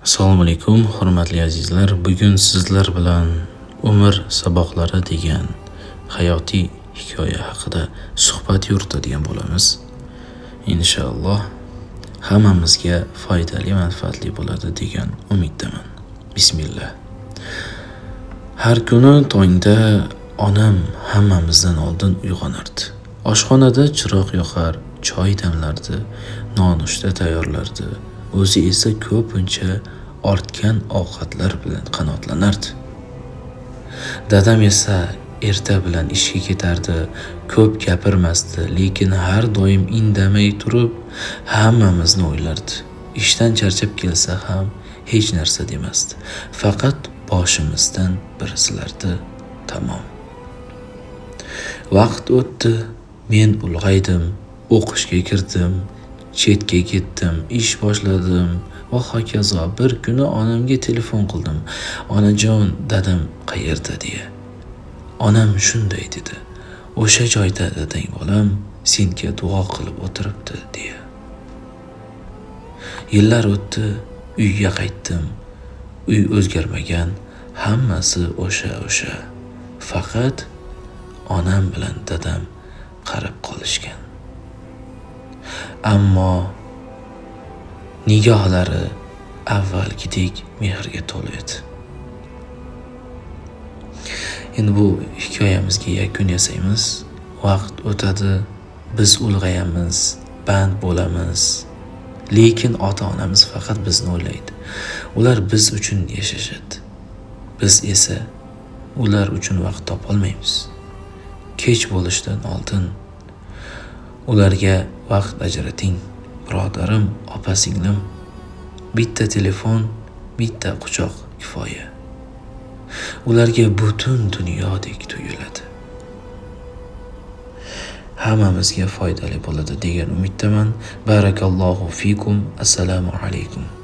Assalomu alaykum, hurmatli azizlar. Bugun sizlar bilan umr saboqlari degan hayotiy hikoya haqida suhbat yuritadigan bo'lamiz. Inshaalloh hammamizga foydali, manfaatli bo'ladi degan umiddaman. Bismillah. Har kuni tongda onam hammamizdan oldin uyg'onardi. Oshxonada chiroq yoqar, choy damlardi, nonushta tayyorlardi. O'zi esa ko'pincha ortgan ovqatlar bilan qanoatlanardi. Dadam esa erta bilan ishga ketardi, ko'p gapirmasdi, lekin har doim indamay turib hammamizni o'ylardi. Ishdan charchab kelsa ham hech narsa demasdi. Faqat boshimizdan bir silardi, tamom. Vaqt o'tdi, men ulg'aydim, o'qishga kirdim, chetga ketdim, ish boshladim va hokazo. Bir kuni onamga telefon qildim. "Onajon, dadam qayerda?" deya. Onam shunday dedi: "O'sha joyda dadang bolam, senga duo qilib o'tiribdi" deya. Yillar o'tdi, uyga qaytdim. Uy o'zgarmagan, hammasi o'sha-o'sha. Faqat onam bilan dadam qarab qolishgan. Ammo nigohlari avvalgidek mehrga to'la edi. Endi bu hikoyamizga yakun yasaymiz. Vaqt o'tadi, biz ulg'ayamiz, band bo'lamiz. Lekin ota-onamiz faqat bizni o'ylaydi. Ular biz uchun yashashadi. Biz esa ular uchun vaqt topolmaymiz. Kech bo'lishidan oldin ularga vaqt ajrating, birodarim, opa-singlim. Bitta telefon, bitta quchoq kifoya. Ularga butun dunyodek tuyuladi. Hammamizga foydali bo'ladi degan umiddaman. Barakallohu fikum. Assalomu alaykum.